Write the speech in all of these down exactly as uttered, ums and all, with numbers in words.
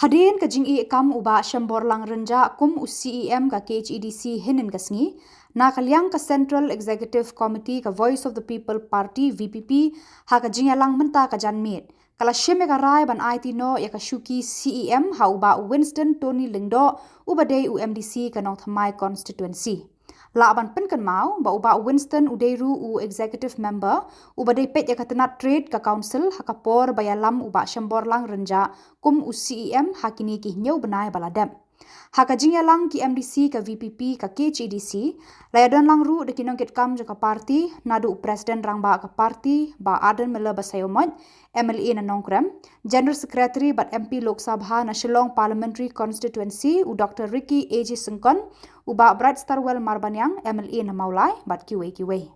Hadien ka jingïeikam u Bah Shemborlang Rynjah kum u C E M ka K H A D C hynnin ka sngi, na ka liang ka Central Executive Committee ka Voice of the People Party, V P P, ha ka jingïalang mynta ka janmiet, ka la shim ïa ka rai ban aiti noh ïa ka shuki C E M ha u Bah Winston Tony Lyngdoh, uba dei u M D C ka Nongthymmai Constituency. Lah ban pynkynmaw ba u Bah Winston u dei ruh u Executive Member, uba dei peit ïa ka tnat trade ka Council ha ka por ba ïalam u Bah Shemborlang Rynjah kum u C E M ha kine ki hynñiew bnai ba la dep. Ha ka jingïalang ki M D C ka V P P ka K H A D C, la ïadon lang ruh da ki nongkitkam jong ka party, naduh u President Rangbah ka party, Bah Ardent Miller Basaiawmoit, M L A na Nongkrem, General Secretary bad M P Lok Sabha na Shillong Parliamentary Constituency, u Doctor Ricky A J Syngkon, u Bah Bright Starwell Marbaniang, M L A na Mawlai, bad kiwei kiwei.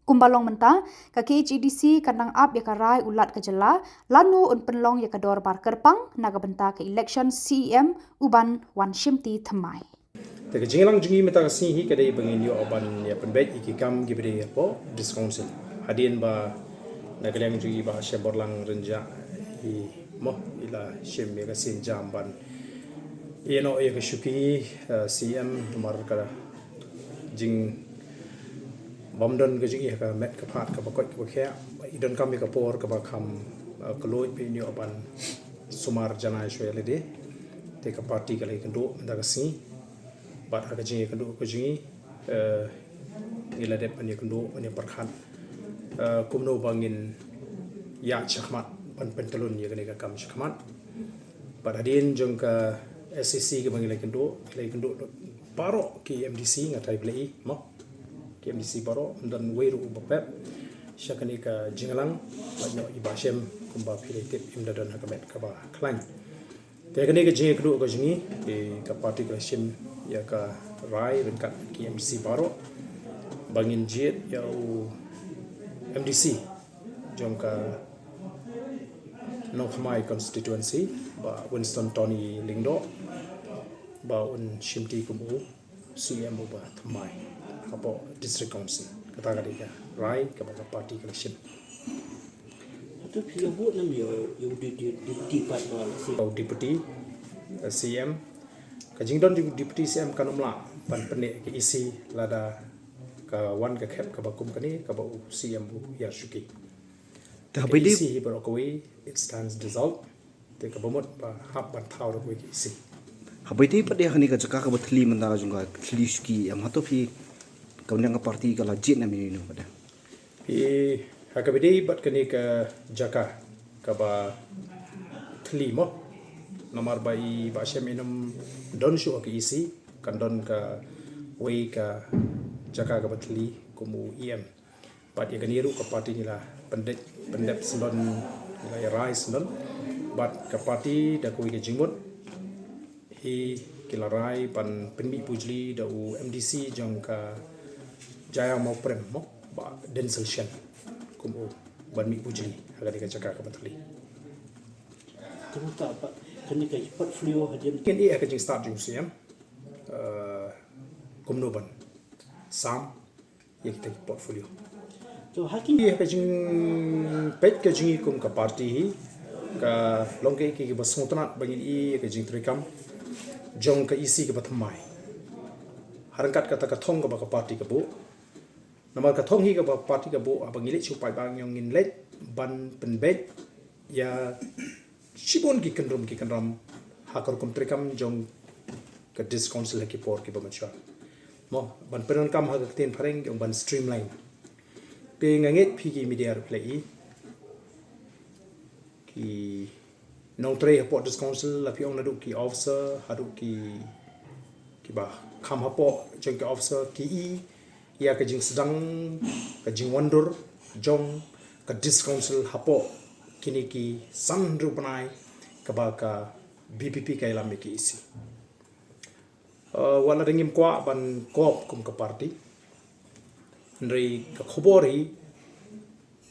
Kumba long mynta, ka K H A D C kan nang ap ïa ka rai u Lat ka jylla, lano un pynlong ïa ka dorbar kyrpang, na ka bynta ka election C E M, uban wan shimti thymmai. Te ka jingïalang jong ngi mynta ka sngi hi ka dei ba ngin ïoh ban ïa pynbeit ïa ki kam kiba dei hapoh District Council. Hadien ba na ka liang jong ngi Bah Shemborlang Rynjah i mo i la shim ïa ka sienjam ban ïa noh ïa ka shuki, eh, C E M namar ka jingbym don ka jong i ha ka met ka phad kaba koit kaba khiah. Ba i donkam ïa ka por kaba kham, eh, khlaiñ ba ngin ïoh ban sumar janai shuwa ïa lade. Te ka party ka la ïakynduh mynta ka sngi. Bad ha ka jingïakynduh ka jong ngi, eh, ngi la dep ban ïakynduh ban ïapyrkhat, eh, kumno ba ngin ïaid shakhmat ban pyntyllun ïa kane ka kam shakhmat. Bad hadien jong ka S A C kaba ngi la ïakynduh, ngi la ïakynduh baroh ki M D C, nga tharai ba la i mo ki M D C baroh, ym don uwei ruh uba pep sha kane ka jingïalang. Bad ïoh i Bah Shem kumba phi la tip im da don ha ka met kaba khlaiñ. Te kane ka jingïakynduh ka jong ngi, eh, ka party ka la shim ïa ka rai ryngkat ki M D C baroh ba ngin jied ïa u M D C jong ka Nongthymmai Constituency, Bah Winston Tony Lyngdoh, ba un shimti kum u C E M uba thymmai hapoh District Council. Kata ka dei ka rai kaba ka party ka la shim. Hato phi ïa vote ne em ïa u, ïa u de-, de-, deputy pat ba la shim? U deputy, eh, C E M. Ka jingdon jong u deputy C E M kan ym lah ban pynneh ka E C lada ka wan ka khep kaba kum kane kaba u C E M u ïa shuki. Te haba ïadei ka E C hi baroh kawei, it stands dissolved. Te kaba mut ba hap ban thaw da kawei ka E C. Haba ïadei pat ïa kane ka jaka kaba thylli mynta ka jong ka thylli shuki, em, hato phi, ka mynta ka party ka la jied ne em ïa ino pat? Phi, ha kaba ïadei bad kane ka jaka kaba thylli mo, namar ba i Bah Shem im don shuh ha ka E C, kan don kawei ka jaka kaba thylli kum u E M. Bad ïa kane ruh ka party ngi la pyndep, pyndep syndon, ngi la ïa rai syndon. Bad ka party da kawei ka jingmut hi ki la rai ban pynmih pujli da u M D C jong ka Jaiaw Mawprem mo, Bah Denzil Shen, kum u ban mih pujli ha kane ka jaka kaba thylli. Kumta pat kane ka portfolio hadien. Ngin ïa ka jingstad jong u C E M, eh, kumno ban sam ïa kita ki portfolio. To ha ki, ïa ka jingpeit ka jong ngi kum ka party hi ka long kaei kaei kaba sngewtynnat ba ngin ïa ka jingtreikam jong ka E C kaba thymmai. Ha ryngkat kata ka thong kaba ka party ka buh. Namar ka thong hi kaba party ka buh, haba ngi leit sha u paidbah ngin leit ban pynbeit ïa shibun ki kyndrum ki kyndram ha ka rukom treikam jong ka District Council ha ki por kiba mynshwa. Mo, ban pyndonkam ha ka ktien phareng ki ong ban streamline. Te nga ngeit phi ki media ruh phi la i, ki nongtrei hapoh District Council, la phi ong naduh ki officer haduh ki, kiba kham hapoh jong ki officer, ki i ïa ka jingsdang, ka jingwandur jong ka District Council hapoh kine ki san hynriew bnai kaba ka B P P ka ïalam ïa ka E C. Eh, wat la dang ngim kwah ban kop kum ka party, hynrei ka khubor hi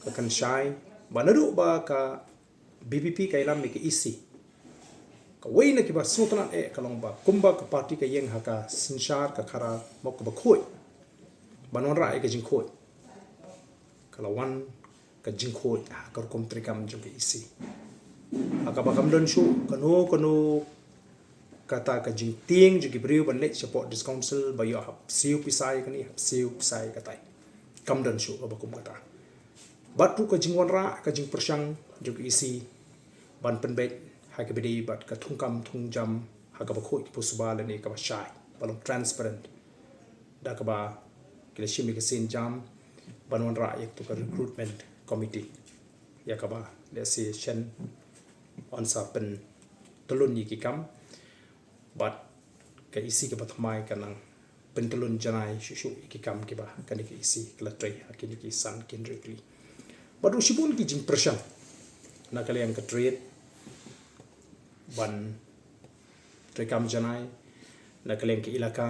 ka kynshai ba naduh ba ka B P P ka ïalam ïa ka E C, kawei na kiba sngewtynnat eh ka long ba kumba ka party ka ïeng ha ka synshar ka khadar mo kaba khuid ban wanrah ïa ka jingkhuid, ka la wan ka jingkhuid ha ka rukom treikam jong ka E C. Ha kaba kam don shuh kano kano kata ka jingtieng jong ki briew ban leit shapoh District Council ba ïoh hap siew pisa ïa kane, hap siew pisa ïa katai. Kam don shuh kaba kum kata. Bad ruh ka jingwanrah, ka jingpyrshang jong ka E C ban pynbeit ha kaba ïadei bad ka thungkam thungjam ha kaba khuid kaba suba lane kaba shai, ba long transparent. Da kaba ki la shim ïa ka sienjam ban wanrah ïa katu ka recruitment committee, ïa kaba lehse shen yn sa pyntlun ïa ki kam. Bad ka E C kaba thymmai ka nang pyntlun janai shuh shuh ïa ki kam kiba kane ka E C ka la trei ha kine ki san ki hynriew tylli. Bad ruh shibun ki jingpyrshang na ka liang ka trade ban treikam janai, na ka liang ka elaka.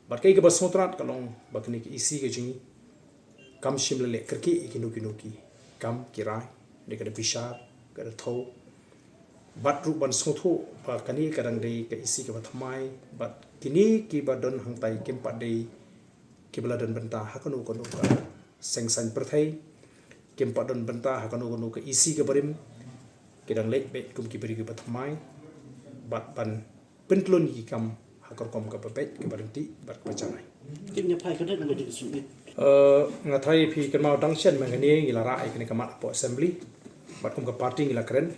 Bad kaei kaba sngewtynnat ka long ba kane ka E C ka jong ngi kam shym la leh kyrkieh ïa kino kino ki kam ki rai, dei ka da bishar, ka da thew. Bad ruh ban sngewthuh ba kane ka dang dei ka E C kaba thymmai, bad kine kiba don hangtai kim pat dei kiba la don bynta ha kano kano ka seng saiñ pyrthei, kim pat don bynta ha kano kano ka E C kaba rim. Ki dang leit beit kum ki briew kiba thymmai bad ban pyntlun ïa ki kam ha ka rukom kaba beit, kaba ryntih bad kaba janai. Kin ïa phai ka dei na ka jingïasubmit. Eh, nga tharai phi kynmaw dang shen mynne ngi la rah ïa kane ka mat hapoh Assembly bad kum ka party ngi la kren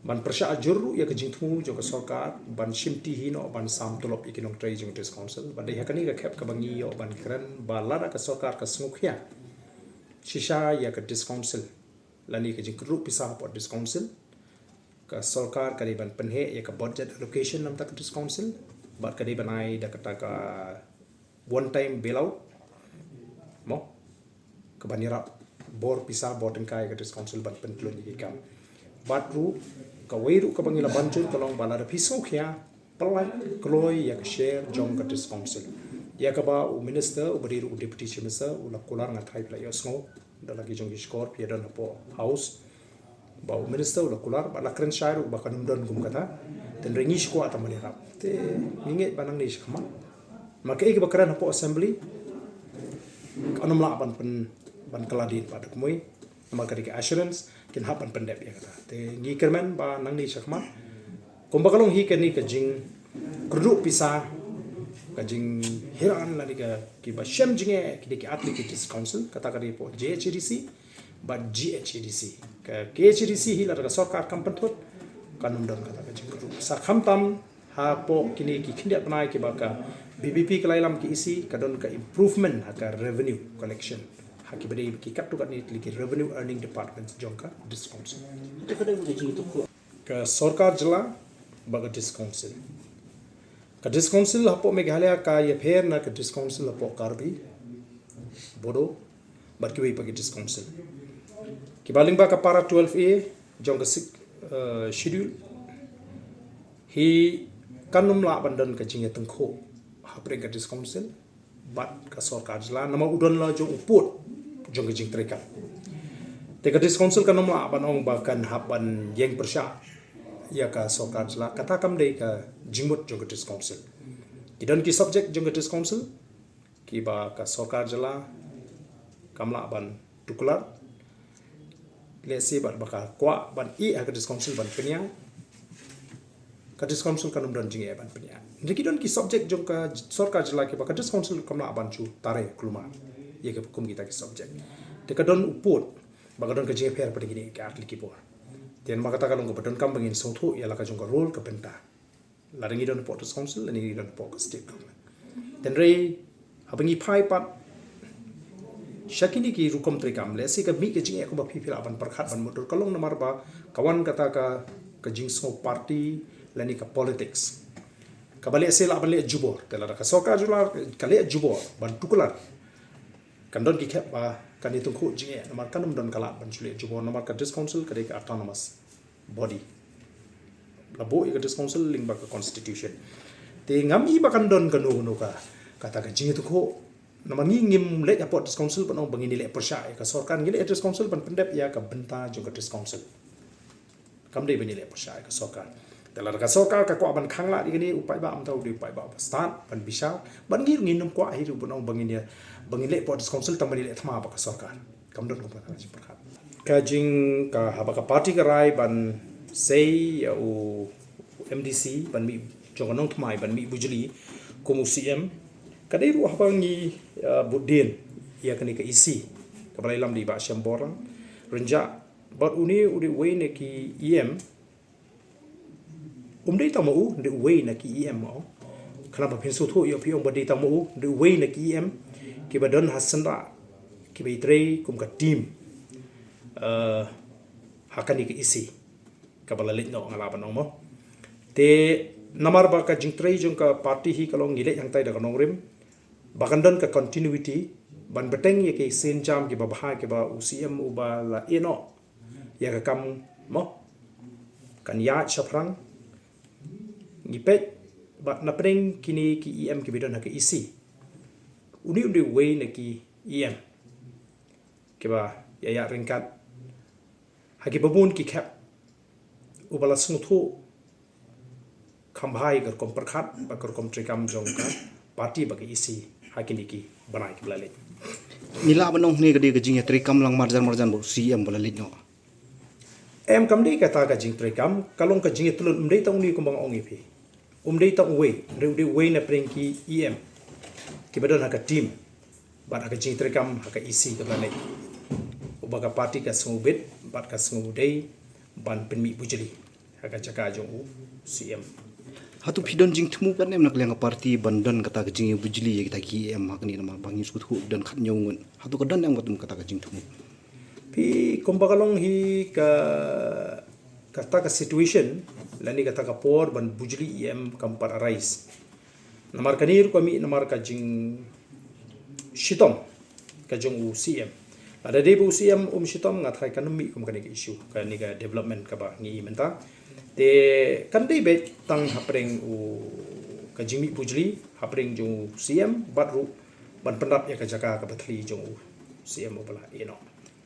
ban pyrshah jur ruh ïa ka jingthmu jong ka sorkar ban shimti hi noh ban sam tulop ïa ki nongtrei jong ka District Council. Bad dei ha kane ka khep kaba ngi ïoh ban kren ba lada ka sorkar ka sngewkhia shisha ïa ka District Council lane ka jingkyrduh pisa hapoh District Council, ka sorkar ka dei ban pynheh ïa ka budget allocation na ka bynta ka District Council, bad ka dei ban ai da kata ka one time bailout, mo, kaban ïarap bor pisa, bor tyngka ïa ka District Council ban pyntlun ïa ki kam. Bad ruh kawei ruh kaba ngi la ban jur ka long ba lada phi sngewkhia, pynlait kloi ïa ka share jong ka District Council, ïa kaba u minister uba dei ruh u Deputy Chief Minister u la kular, nga tharai phi la ïohsngew da la ki jong ki shkor phi ïa don hapoh House, ba u minister u la kular bad la kren shai ruh ba kan ym don kum kata. Tynrai ngi shu kwah tang ban ïarap, te ngi ngeit ba nangne shakhmat, namar kaei kaba kren hapoh Assembly kan ym lah ban pyn, ban kylla dien bad da kumwei. Namar ka dei ka assurance, kin hap ban pyndep ïa kata. Te ngi kyrmen ba nangne shakhmat, kumba ka long hi kane ka jingkyrduh pisa, ka jinghiran lane ka kiba shem jingeh, ki dei ki articulated District Council, kata ka dei hapoh J H A D C bad G H A D C. Ka K H A D C hi lada ka sorkar kam pynthut, kan ym don kata ka jingkyrduh pisa. Khamtam hapoh kine ki khyndiat bnai kiba ka B B P ka la ïalam ka E C, ka don ka improvement ha ka revenue collection ha kiba dei ki katto katne tylli ki revenue earning departments jong ka District Council. Te ka dei ka jingïathuhkhih. Ka sorkar jylla bad ka District Council. Ka District Council hapoh Meghalaya ka ïapher na ka District Council hapoh Karbi, Bodo bad kiwei pat ki District Council. Kiba lyngba ka para twelve A jong ka sixth, eh, schedule, hi kan ym lah ban don ka jingïatyngkhuh hapdeng ka District Council bad ka sorkar jylla, namar u don la jong u pud jong ka jingtreikam. Te ka District Council kan ym lah ban ong ba kan hap ban ïeng pyrshah ïa ka sorkar jylla, kata kam dei ka jingmut jong ka District Council. Ki don ki subject jong ka District Council kiba ka sorkar jylla kam lah ban tuklar, lehse bad ba ka kwah ban ïeh ha ka District Council ban pynïaid, ka District Council kan ym don jingeh ban pynïaid. Hynrei ki don ki subject jong ka sorkar jylla kiba ka District Council kam lah ban shu tare kulmar ïa kiba kum kita ki subject. Te ka don u pud ba ka don ka jingïapher pat kine ki artylli ki bor. Te namar kata ka long kaba donkam ba ngin sngewthuh ïa la ka jong ka role ka bynta, lada ngi don hapoh District Council lane ngi don hapoh ka State Government. Tynrai haba ngi phai pat sha kine ki rukom treikam, lehse ka mih ka jingeh kumba phi phi lah ban pyrkhat ban mutdur, ka long namar ba ka wan kata ka, ka jingsngew party lane ka politics, kaba lehse lah ban leh jubor. Te lada ka sorkar jylla ka leh jubor ban tuklar, kan don ki khep ba kan ïatyngkhuh jingeh, namar kan ym don ka lad ban shu leh jubor, namar ka District Council ka dei ka autonomous body. La buh ïa ka District Council lyngba ka Constitution. Te ngam i ba kan don kano kano ka, kata ka jingïatyngkhuh. Namar ngi ngim leit hapoh District Council ban ong ba ngin ïaleh pyrshah ïa ka sorkar, ngi leit District Council ban pyndep ïa ka bynta jong ka District Council. Kam dei ban ïaleh pyrshah ïa ka sorkar. Te lada ka sorkar ka kwah ban khanglad ïa kane, u paidbah mynta u dei u paidbah ba stad ban bishar. Bad ngi ruh ngin ym kwah hi ruh ban ong ba ngin ïa, ba ngin leit hapoh District Council tang ban ïaleh thma bad ka sorkar. Kam don kumta ka jingpyrkhat. Ka jing ka haba ka party ka rai ban sei ïa u MDC ban mih jong ka nongthymmai ban mih bujli kum u CM. Ka dei ruh haba ngi, uh, bud dien ïa kane ka EC kaba la ïalam da i Bah Shemborlang Rynjah, bad une u dei uwei na ki EM. Um dei tang ma u, dei uwei na ki EM mo. Khnang ba phin sngewthuh ïoh phi ong ba dei tang ma u, dei uwei na ki EM kiba don ha syndah kiba ïatrei kum ka team, uh, ha kane ka EC kaba la leit noh nga lah ban ong mo. Te namar ba ka jingtrei jong ka party hi ka long ngi leit hangtai da ka nongrim ba kan don ka continuity ban bteng ïa ki sienjam kiba bha kiba u CM uba la ïeh noh ïa ka kam mo kan ïaid shaphrang. Ngi peit ba na pdeng kine ki EM kiba don ha ka EC, une u dei uwei na ki EM kiba ïa ïaid ryngkat ha kiba bun ki khep, uba la sngewthuh kham bha ïa ka rukom pyrkhat bad ka rukom treikam jong ka party bad ka EC ha kine ki bnai kiba la leit. Ngi lah ban ong hangne ka dei ka jingïatreikam lang marjan marjan bad u CM ba la leit noh. Em, kam dei kata ka jingtreikam, ka long ka jingïatlun, um dei tang une kumba nga ong ïa phi. Um dei tang uwei, hynrei u dei uwei na pdeng ki EM kiba don ha ka team bad ha ka jingtreikam ha ka EC kaba la leit, uba ka party ka sngewbit bad ka sngewdei ban pynmih bujli ha ka jaka jong u CM. Hato phi don jingthmu pat ne em na ka liang ka party ban don kata ka jingïabujli ïa kita ki EM ha kane, namar ba ngi sngewthuh don khathynñiew ngut? Hato ka don ne em kata ka jingthmu? Phi, kumba ka long hi ka, kata ka situation lane kata ka por ban bujli EM kam pat arise. Namar kane ruh ka mih namar ka jingshitom ka jong u CM. Lada dei ba u CM um shitom, nga tharai kan ym mih kum kane ka issue, kane ka development kaba ngi i mynta. Te kan dei beit tang hapdeng u, ka jingmih bujli hapdeng jong u CM bad ruh ban pyndap ïa ka jaka kaba thli jong u CM uba la ïeh noh.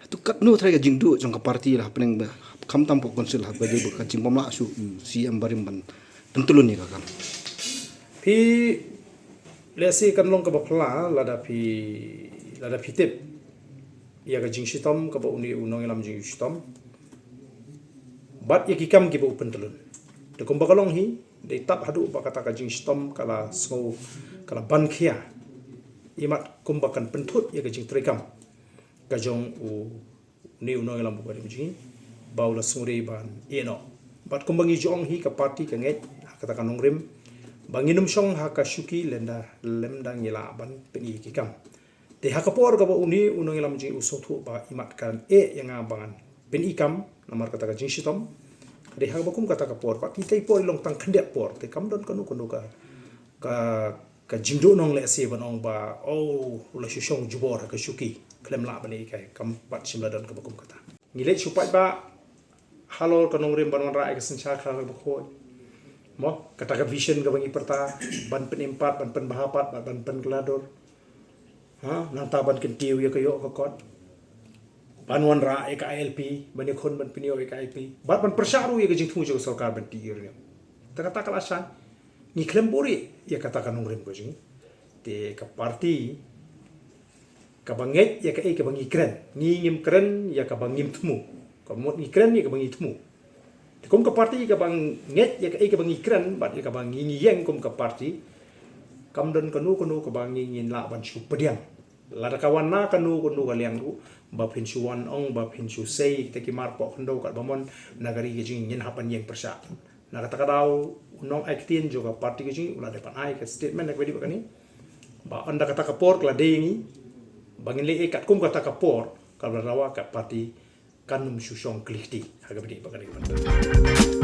Hato katno tharai ka jingduh jong ka party la hapdeng ba, khamtam hapoh council, haba dei ba ka jingbymlah shuh u CM barim ban pyntlun ïa ka kam? Phi, lehse kan long kaba phylla lada phi, lada phi tip ïa ka jingshitom kaba une u nongïalam jong ngi u shitom bad ïa ki kam kiba u pyntlun. Te kumba ka long hi, dei tad haduh ba kata ka jingshitom ka la sngew, ka la ban khia, imat kumba kan pynthut ïa ka jingtreikam ka jong u, une u nongïalam uba rim jong ngi ba u la sngewdei ban ïeh noh. Bad kumba ngi ju ong hi, ka party ka ngeit ha kata ka nongrim ba ngin ym shong ha ka shuki lymda, lymda ngi lah ban pyni ki kam. Te ha ka por kaba une u nongïalam jong ngi u sngewthuh ba imat kan eh ïa nga ba ngan pyni kam namar kata ka jingshitom, ka dei ha kaba kum kata ka por, ba kitei por i long tang khyndiat por, te kam don kano kano ka, ka, ka jingduhnong lehse ban ong ba, oh, u la shu shong jubor ha ka shuki, khlem lah ban ïeh kai, kam pat shym la don kaba kum kata. Ngi leit shu paidbah halor ka nongrim ban wanrah ïa ka synshar khadar bakhuid mo, kata ka vision kaba ngi pyrta, ban pynim pat, ban pynbha pat, ban, ban pynkylla dur. Ha, nangta ban kyntiew ïa ka ïoh ka kot, ban wanrah ïa ka ILP, ban ïakhun ban pynïoh ïa ka ILP, bad ban pyrshah ruh ïa ka jingthmu jong ka sorkar ban tih ïa u riewniam. Te kata ka la shai, ngi khlem buhrieh ïa kata ka nongrim ka jong ngi. Te ka party kaba ngeit ïa kaei kaba ngi kren, ngi ngim kren ïa kaba ngim thmu. Ka mut ngi kren ïa kaba ngi thmu. Te kum ka party kaba ngeit ïa kaei kaba ngi kren bad ïa kaba ngi, ngi ïeng kum ka party, kam don kano kano kaba ngi, ngin lah ban shu pdiang. Lada ka wan na kano kano ka liang ruh, ba phin shu wan ong, ba phin shu sei kita ki mar poh khyndew katba mon na ka ri ka jong ngi, ngin hap ban ïeng pyrshah. Na kata ka daw u nongai ktien jong ka party ka jong ngi u la dep ban ai ka statement na kaba ïadei bad kane, ba ynda kata ka por ka la dei ïa ngi, ba ngin leh ei katkum kata ka por, kaba la dawa ka party kan ym shu shong khlieh kti ha kaba ïadei bad kane ka bynta.